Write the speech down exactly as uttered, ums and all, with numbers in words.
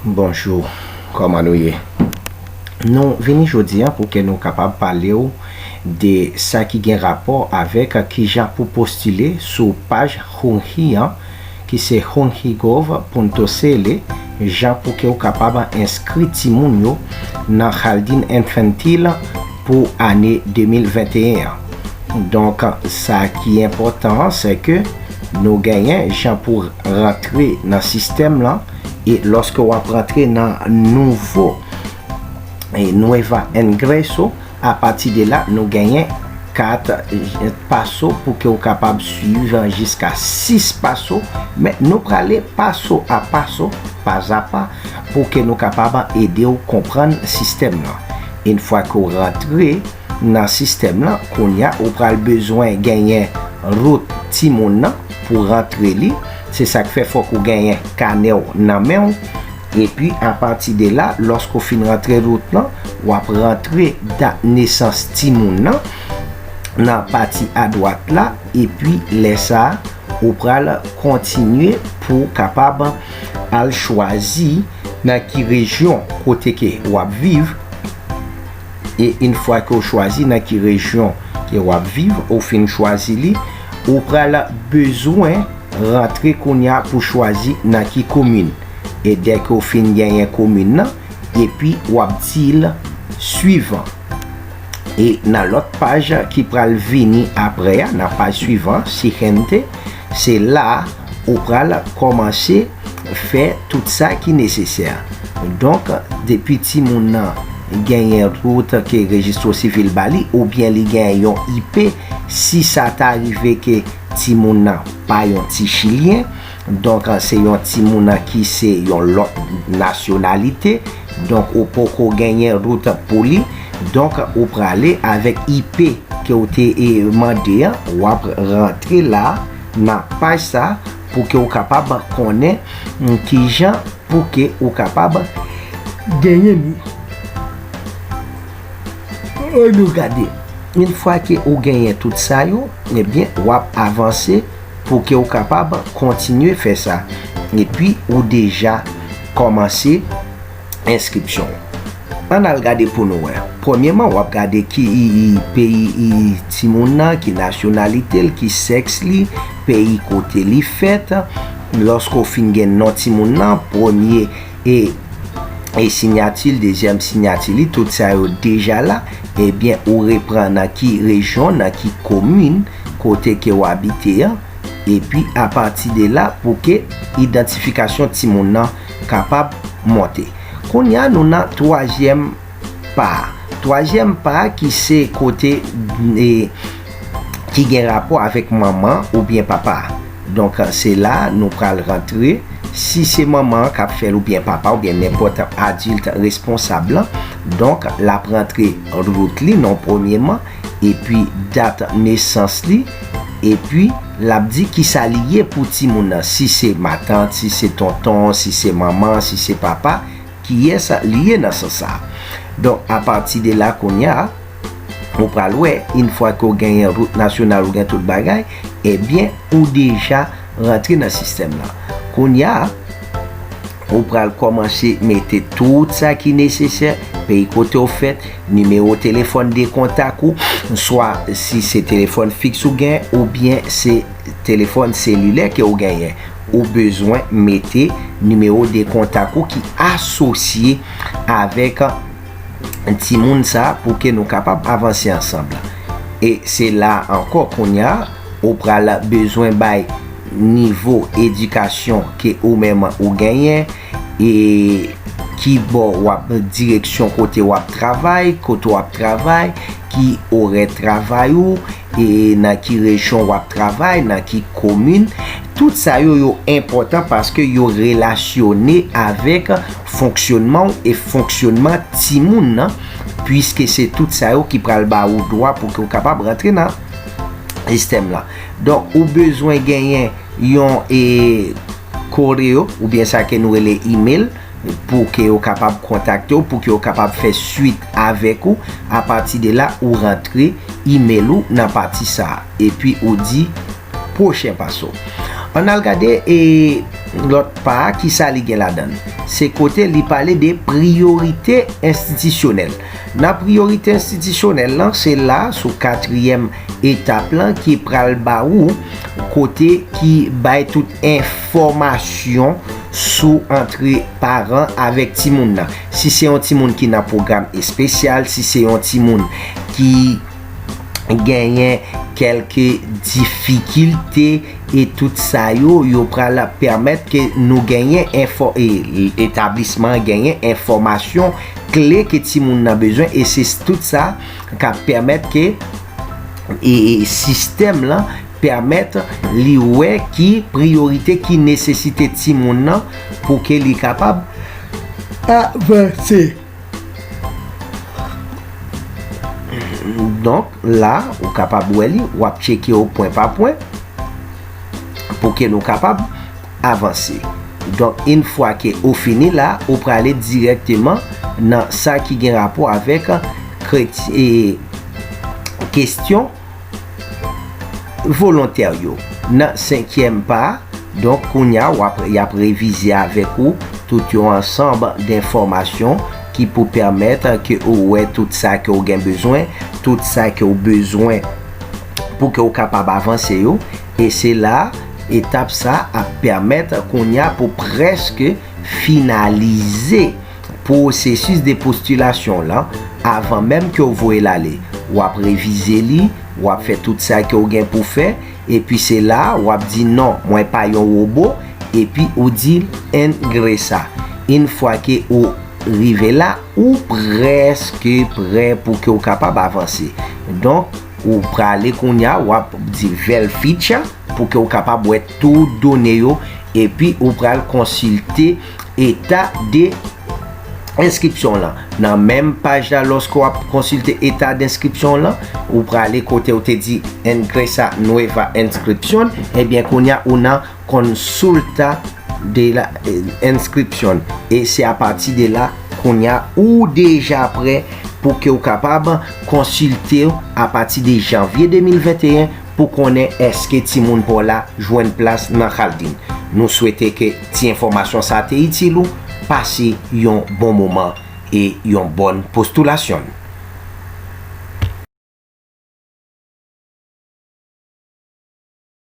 Bonjou, kòman nou ye? Nou vini jodi a pou ke nou kapab pale w de sa ki gen rapò avèk kijan pou postile sou paj Honghi an, ki se honghi gov punto C L, jan pou ke w kapab enskri timoun yo nan Jardín Infantil pou ane de mil venteyen an. Donk, sa ki enpòtan an, se ke nou genyen jan pou rantre nan sistèm lan, e lòske w ap rantre nan nouvo, e Nueva Ingreso, apati de la, nou genyen kat, eh, paso pou ke w kapab swiv jiska sis paso, men nou prale paso a paso, pa a pa, pou ke nou kapab ede w konprann sistèm lan. Yon fwa ke w rantre nan sistèm lan, kounye a ou pral bezwen genyen rout timoun nan pou rantre li. Se sa k fè fòk ou genyen kanè w nan men w. Epi, apati de la, lòske w fin rantre rout lan, w ap rantre dat nesans timoun nan, nan pati adwat la, epi lè sa a, ou pral kontinye pou w kapab al chwazi nan ki rejyon kote ke w ap viv. E yon fwa ke w chwazi nan ki rejyon ke w ap viv, ou fin chwazi li, ou pral bezwen rantre kounye a pou chwazi nan ki komin. E dè ke w fin genyen komin nan, epi w ap di l swivan. E nan lòt paj ki pral vini apre a, nan paj swivan, siguiente, se la ou pral kòmanse fè tout sa ki nesesè. Donk, depi timoun nan genyen rout ke rejistro sivil ba li, oubyen li genyen yon I P, si sa ta rive ke timoun nan pa yon ti chilyen, donk, se yon timoun nan ki se yon lòt nasyonalite, donk, ou poko genyen rout pou li, donk, ou prale avèk I P ke w te, e, mande an, w ap rantre la nan paj sa pou ke w kapab konnen, mm, kijan pou ke ou kapab genyen li. Ann nou gade. Yon fwa ke ou genyen tout sa yo, ebyen, w ap avanse pou ke ou kapab kontinye fè sa. Epi, ou deja kòmanse enskripsyon w. Ann al gade pou nou wè. Premyèman, w ap gade ki i, i, peyi i, timoun nan, ki nasyonalite l, ki sèks li, peyi kote li fèt. Lòske w fin gen non timoun nan, premye e, e sinyati l, dezyèm sinyati li, tout sa yo deja la, ebyen, ou repran nan ki rejyon, nan ki komin, kote ke w abite an, epi apati de la, pou ke idantifikasyon timoun nan kapab monte. Kounye a, nou nan twazyèm pa a. Twazyèm pa a ki se kote, e, ki gen rapò avèk manman oubyen papa. Donk, se la nou pral rantre. Si se manman an k ap fè l oubyen papa oubyen nenpòt adilt responsab lan, donk, l ap rantre rout li non premyèman, epi dat nesans li, epi l ap di kisa li ye pou timoun nan, si se matant, si se tonton, si se manman, si se papa, kiyès li ye nan sans sa a. Donk, apati de la kounye a, ou pral wè, yon fwa ke w genyen rout nasyonal, ou gen tout bagay, ebyen, ou deja rantre nan sistèm lan. Kounye a, ou pral kòmanse mete tout sa ki nesesè, peyi kote w fèt, nimewo telefòn de kontak ou, swa si se telefòn fiks ou gen, oubyen se telefòn selilè ke w genyen. Ou bezwen mete nimewo de kontak ou ki asosye avèk timoun sa a pou ke nou kapab avanse ansanm. E se la ankò kounye a, ou pral bezwen bay nivo edikasyon ke ou menm ou genyen, e ki bò w ap, direksyon kote w ap travay, kote w ap travay, ki orè travay ou, e nan ki rejyon w ap travay, nan ki komin. Tout sa yo, yo enpòtan paske yo relasyone avèk fonksyonman w e fonksyonman timoun nan, piske se tout sa yo ki pral ba ou dwa pou ke w kapab rantre nan sistèm lan. Donk, ou bezwen genyen yon, e, koreo, oubyen sa ke nou rele email, pou ke yo kapab kontakte w, pou ke yo kapab fè swit avèk ou. Apati de la, ou rantre email ou nan pati sa a. Epi ou di pwochen paso. Ann al gade, e, lòt pa a, kisa li gen ladan l? Se kote li pale de priyorite enstitisyonèl. Nan priyorite enstitisyonèl lan, se la, sou katriyèm etap lan, ki pral ba ou kote ki bay tout enfòmasyon sou antre paran avèk timoun nan. Si se yon timoun ki nan pwogram espesyal, si se yon timoun ki genyen kèlke difikilte, e tout sa yo, yo pral pèmèt ke nou genyen enfò-, e, etablisman an genyen enfòmasyon kle ke timoun nan bezwen, e se tout sa k ap pèmèt ke, e, e sistèm lan pèmèt li wè ki priyorite, ki nesesite timoun nan pou ke li kapab avanse. Donk, la, ou kapab wè li, w ap tcheke yo pwen pa pwen pou ke nou kapab avanse. Donk, yon fwa ke ou fini la, ou prale dirèkteman nan sa ki gen rapò avèk kreti-, e, kesyon volontè yo. Nan senkyèm pa, donk, kounye a, w ap, y ap revize avèk ou tout yon ansanm denfòmasyon ki pou pèmèt ke ou wè tout sa ke ou gen bezwen, tout sa ke ou bezwen pou ke ou kapab avanse yo. E se la, etap sa ap pèmèt kounye a pou prèske finalize pwosesis de postilasyon lan avan menm ke w voye l ale. W ap revize li, w ap fè tout sa ke w gen pou fè, epi se la w ap di, "Non, mwen pa yon wobo," epi ou di, "Engresa." Yon fwa ke ou rive la, ou prèske prè pou ke w kapab avanse. Donk, ou prale kounye a, w ap di verify pou ke w kapab wè tout done yo, epi ou pral konsilte eta de enskripsyon lan. Nan menm paj la, lòske w ap konsilte eta de enskripsyon lan, ou prale kote ou te di Ingresa Nueva Inscripción, ebyen kounye a ou nan Consulta de la, eh, Inscripción. E se apati de la, kounye a ou deja prè pou ke w kapab konsilte w apati de janvye de mil venteyen pou konnen èske timoun pa w la jwenn plas nan Khaldin. Nou swete ke ti enfòmasyon sa te itil ou, pase yon bon moman e yon bòn postilasyon.